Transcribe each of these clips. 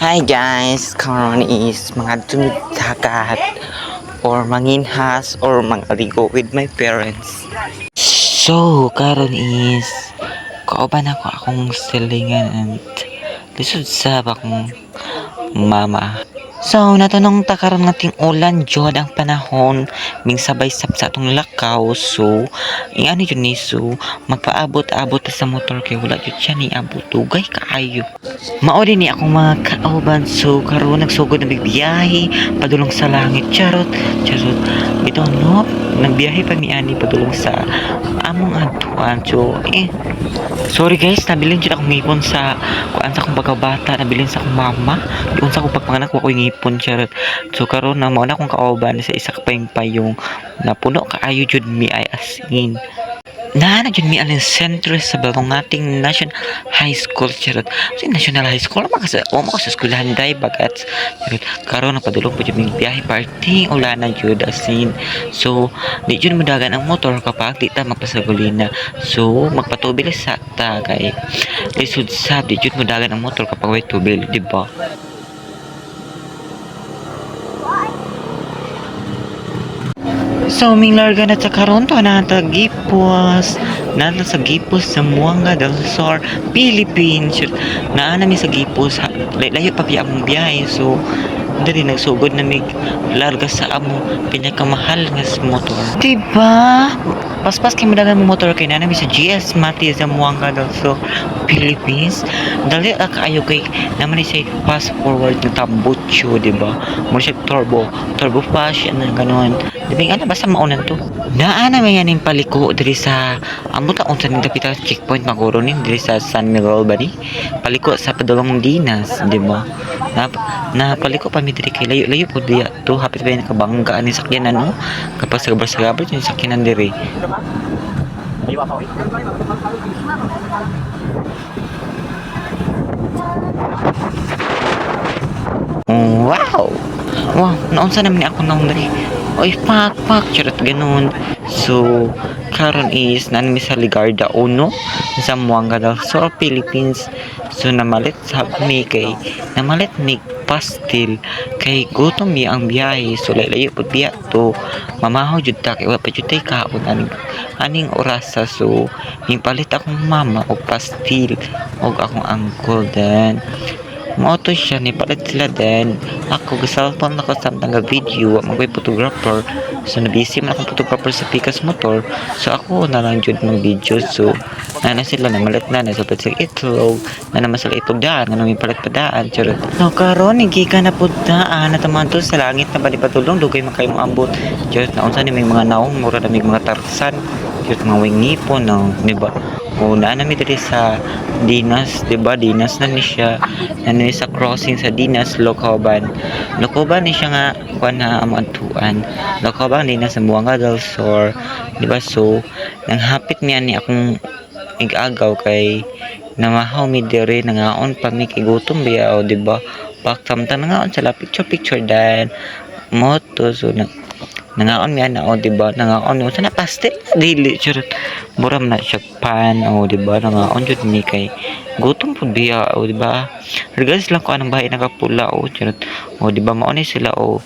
Hi guys, karon is mga dagat or manginhas or mangaligo with my parents. So, karon is kauban ako akong silingan and lisod sa akong mama. So, natanong ta karon nga ting ulan jud ang panahon, ming sabay sab sa atong lakaw. So, ingani jud ni, so magpaabot-abot ta sa motor kay wala jud siya ni abot, dugay kaayo. Mao din ni akong mga kauban. So, karon nagsugod na biyahe padulong sa langit. Charot, charot. Bitaw no, nagbiyahe pa mi ani padulong sa among adtuan. So, sorry guys, nabilin jud akong ngipon sa kuan sa akong pagkabata, nabilin sa akong mama. Unsa akong pagpanganak, wa koy ngipon, charot. So karon na mao na akong kauban sa isa ka payong napuno kaayo jud mi ay, as in. Naa na jud mi aning sentro sa Balongating National High School, charot. Sa National High School man kasi o mo sa eskwelahan day bagats. Charot. Karon napadulong pa jud mi biyahe parting ulan na jud, as in. So di jud modagan ang motor kapag di ta magpasagolina. So magpatubil sa ta kay lisod sab, di jud modagan ang motor kapag way tubil, di ba? So, minglarga na sa karon to na ta Gipos. Nata sa Gipos sa Muanga del Sur, Philippines. Naa na mi sa Gipos. Layo pa biya among biyahe. So, diri nagsugod na mig larga sa among pinakamahal nga motor. Diba? Paspas kay madagan mo motor kay naa na mi sa GS Mati sa Muanga del Sur, Philippines. Dali ra kaayo kay naman ni siya fast forward na tambucho, diba? Mo siya turbo, turbo fast, ano ganon. Di ba ano, basta maunan to. Naa na may yaning paliko diri sa amot ta unsa ning dapita checkpoint maguro ni diri sa San Miguel ba ni? Paliko sa padulong Dinas, di ba? Na, na paliko pa mi diri kay layo-layo po diya to, hapit pa yung nakabangga ani sakyanan no. Kapag sa gabar yung sakyanan diri. Wow! Wow, naunsa naman ni ako naong diri. Oy, pak, pak, charot ganun. So, karon is naan mi sa Ligarda Uno sa Muanga del Sur, Philippines. So, namalit sa mi kay namalit mi pastil kay gutom mi ang biyahe. So, layo pud biya to. Mamahaw jud ta kay wala pa jud tay kaon aning orasa. So, mipalit akong mama og pastil og akong uncle, then mao to siya ni palit sila, then ako ga-cellphone ako samtang ga video, wa man ko'y photographer. So nabisi man akong photographer sa pikas motor, so ako na lang jud mag video. So na sila namalit na nasulpad sila itlog na naman sila itlog daan nga may palit pa daan, charot. No, karon gikan na pud daan na taman to sa langit na ba di padulong, dugay man kayo moambot, charot. Na unsa ni may mga naong mura na may mga tarsan, charot, mga wingipon no, di ba? O naa na mi diri sa Dinas, di ba? Dinas na ni siya. Ano sa crossing sa Dinas, Locoban. Locoban ni siya nga kuan na amo adtuan. Locoban, Dinas sa Buanga del Sur, di ba? So nanghapit niya ni akong igagaw kay namahaw mi diri, nangaon pa mi kay gutom biya o, di ba? Paktamta nangaon sila, picture picture dan moto. So na nangaon mi ana o, di ba? Nangaon mi, unsa na, pastel dili, charot, mura man na siya pan o, di ba? Nangaon jud mi kay gutom pud biya o, di ba? Regardless lang ko anong bahay nakapula o, charot o, di ba? Mao ni sila o,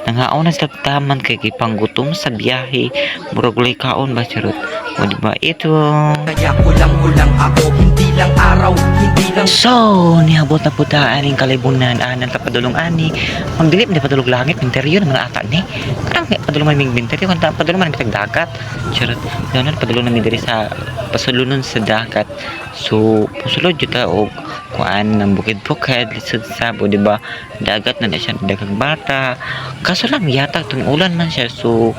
nangaon na sila taman kay gipanggutom sa biyahe, murag walay kaon ba, charot o, di ba? Ito. Kaya kulang-kulang ako. Hindi lang araw, hindi lang So, niabot na po ta aning kalibunan anan ta padulong ani. Magdili man padulong langit, interior naman ata ni. Karang padulong man ming interior kan padulong man mitag dagat. Charot. Ganon padulong nami diri sa pasulunon sa dagat. So, pusulod jud ta og kuan ng bukid-bukid, lisod sabo, di ba? Dagat na na siya, dagang bata. Kaso lang yatag tung ulan man siya, so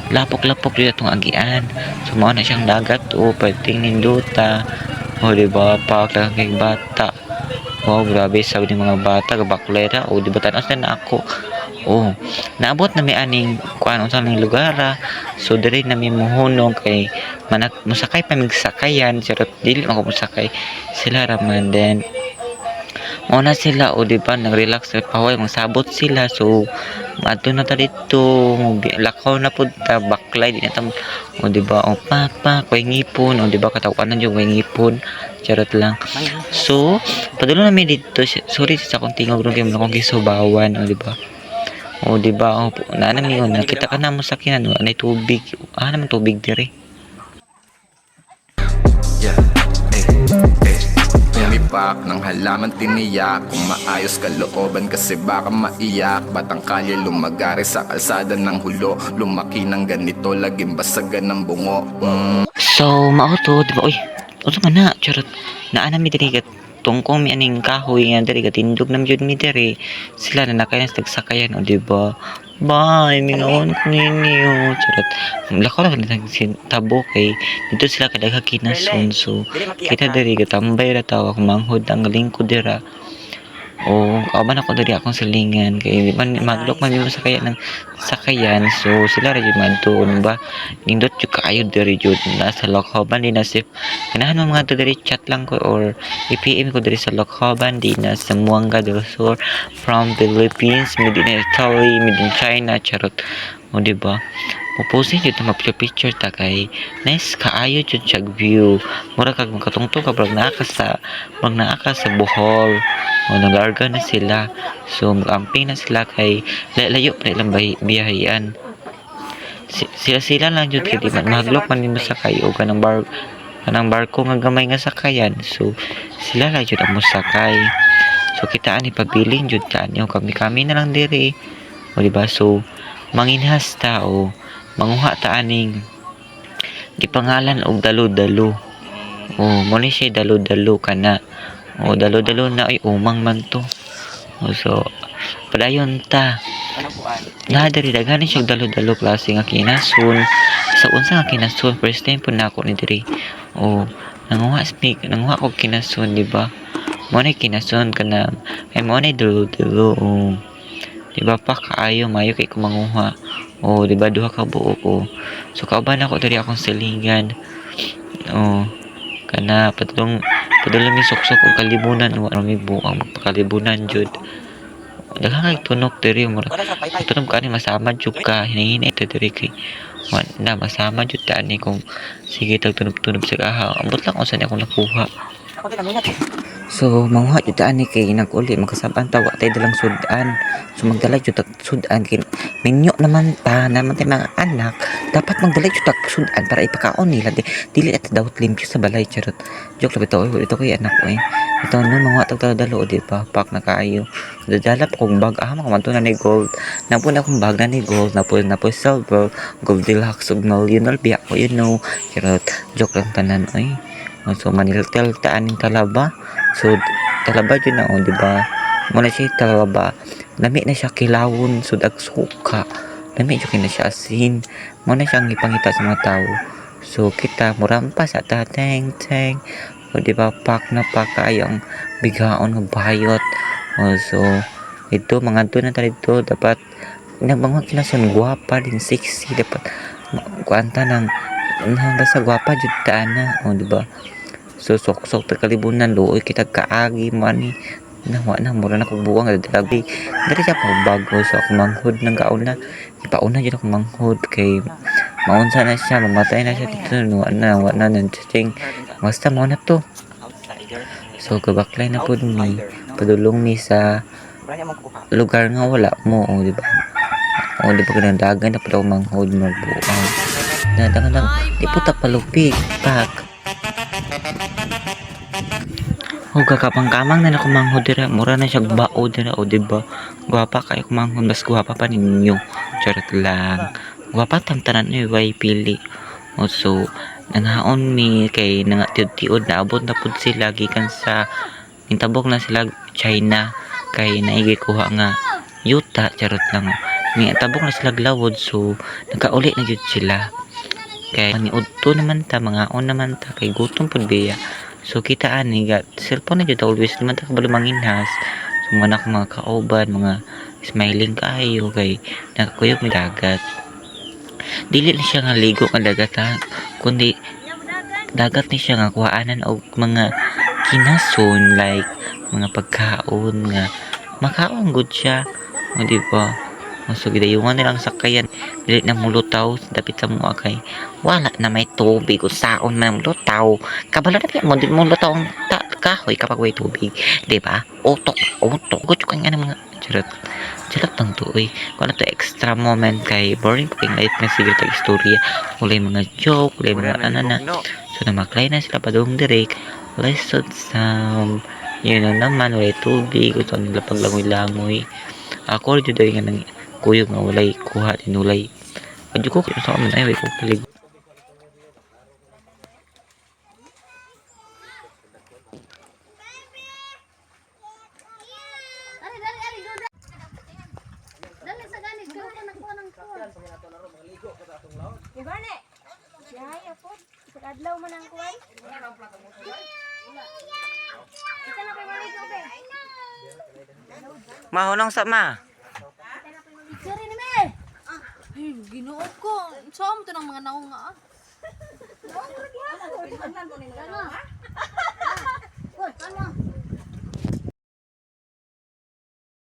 lapok-lapok dito itong agian. So, mao na siyang dagat o pwedeng nindota. O, di ba? Pak lang kay bata. Wow, grabe sabi ng mga bata, gabaklera. O, di ba tanas na ako. Oh, naabot na mi aning kuan unsa ning lugar ah. So diri na mi muhunong kay manak musakay pa mig sakayan, charot, dili man ko musakay, sila ra man. Then Mao na sila, o di ba, nag-relax sa paway, magsabot sila. So maadto na ta didto, lakaw na pud ta, baklay di na ta, o di ba, o pak pak way ngipon, o di ba, katawanan jud, way ngipon, charot lang. So padulong na mi didto. Sorry sa akong tingog ron kay mo akong gisubawan, o di ba? O di ba, o naa na mi, o nakita ka na mo sa kinan, anay tubig, ah naman tubig diri. Yeah, eh, eh. Tumipak ng halaman, tiniyak kung maayos kalooban kasi baka maiyak. Batang kalye, lumagari sa kalsada ng Jolo. Lumaki ng ganito, laging basagan ng bungo. So, mao to, di ba? Uy, unsa man na, charot. Naa na mi diri gat tungkong mi aning kahoy nga diri, gatindog na jud mi diri. Sila na nakay na nagsakayan, o di ba? Bye, mingaon ko ninyo. Charot. Lakaw lang na tabo kay dito sila kadaghang kinason. So, kita diri gatambay ra tawa kung manghod ang lingkod dira. O, kauban ako diri akong silingan kay di man madlok man mo sakayan ng sakayan. So, sila ra jud madto ba? Nindot jud kaayo diri jud nasa Lokhoban din na si ganahan mo mga to diri, chat lang ko or i-PM ko diri sa Lokhoban din na sa Zamboanga del Sur from Philippines, made in Italy, made in China, charot. O di ba? Mupusin jud ta, ma-picture ta kay nice kaayo jud siya view. Mura kag makatungtong ka, murag naa ka sa Bohol. O naglarga na sila. So mag-amping na sila kay layo pa ilang biyahean. Sila sila lang jud kay di man mahadlok man nimo sakay og kanang barko nga gamay nga sakayan. So sila lang jud ang mosakay. So kita ani pabilin jud ta ani kami kami na lang diri. O di ba? So manginhas ta o manguha ta aning gipangalan og dalo-dalo. O mo ni siya dalo-dalo kana. O dalo-dalo na ay umang man to. O so padayon ta. Na diri daghan ni siya dalo-dalo klase nga kinasun. Sa unsa nga kinasun, first time po na ako ni diri. O nanguha speak, nanguha ko kinasun, di ba? Mo ni kinasun kana ay mo ni dalo-dalo. O di ba pa kaayo mayo kay kumanguha. O di ba duha ka buok o. So kauban ako diri akong silingan. O kana padulong padulong mi suksok og kalibunan, wa ra mi buang magpakalibunan jud. Daghan kay tunok diri, mura tunog ka ani masama jud ka, hinahinay ta diri kay wa na masama jud ta ani kung sige tag tunob-tunob sa kaha. Ambot lang unsa ni akong nakuha. So manguha jud ta ani kay nag-uli makasabaan ta wa tay dalang sud-an. So magdala jud tag sud-an kay minyo naman ta naman tay mga anak, dapat magdala jud tag sud-an para ipakaon nila. Di, dili at dawat limpyo sa balay, charot. Joke lang ito, oy, ito kay anak ko eh. Ito no manguha tag dalo, di ba? Pak na kaayo. Dadala pa kong bag, ah makamanto na ni gold. Napun akong bag na ni gold, napun na po silver, gold deluxe ug millionaire biya ko. Charot. Joke lang tanan oy. Oh, so maniltel ta aning talaba. So talaba jud na, oh, di ba? Mo na siya talaba. Lami na siya kilawon sud ag suka. Lami jud kay na siya asin. Mo na siyang ipangita sa mga tao. So kita murampa sa ta teng teng. O di ba pak na pak kaayo ang bigaon nga bayot. O so ito mga to na ta dito dapat nagmangha kinason gwapa din, sexy dapat kuanta nang na basta gwapa jud ta ana, o di ba? So sok-sok ta kalibunan, luoy kita kaagi mo ani na wa na mura na kog buwang dali dali siya pa bago. So ako manghod ng kauna, ipauna jud ako manghod kay maunsa na siya, mamatay na siya dito, wa na nang basta mao na to. So kabaklay na pud mi, padulong mi sa lugar nga wala mo, o di ba? O di ba kanang dagan na pud ako manghod, magbuang na dangan lang di po ta palupig pak. O kakapang-kamang na ako manghod dira, mura na siya bao dira, o di ba? Gwapa kayo kumanghod, mas gwapa pa ninyo. Charot lang. Gwapa tam tanan ni way pili. O so nanghaon mi kay nga tiud-tiud naabot na pud sila gikan sa intabok na sila China kay naigi kuha nga yuta, charot lang. Ni tabok na sila lawod, so nakauli na jud sila. Kay niudto naman ta, mangaon naman ta kay gutom pud biya. So kita ani ga cellphone na jud always naman ta kabalo manginhas. So mga anak, mga kauban, mga smiling kaayo kay nakakuyog mi dagat. Dili na siya nga ligo nga dagat ha, kundi dagat ni siya nga kuhaanan og mga kinason, like mga pagkaon nga makaon gud siya. O, di ba? O, so gidayungan nilang sakayan, dili na mulutaw dapit sa mua kay wala na may tubig, unsaon man mulutaw, kabalo na biya mo, di mulutaw ang kahoy kapag way tubig, di ba? Utok utok gud kay nga mga charot charot lang to, oy. Wala to extra moment kay boring po kay life na sige tag istorya, walay mga joke, walay mga ano na. So namaklay na sila padung direk lisod sa yun na naman, walay tubig, gusto nila paglangoy-langoy. Ako rin jud nga nang kuyog nga walay kuha tinulay. Adyo ko sa man ay way ko kilig. Ari, ari, ari, go. Dali sa gani, go ko nang kuha ng kuha. Ibane. Yaya po. Sa adlaw man ang kuwan. Isa na kay maligo be. Mahunong sa ma. Sorry ni me. Ay, ginoo ko. Saan mo to ng mga naunga ah? Uy, ano?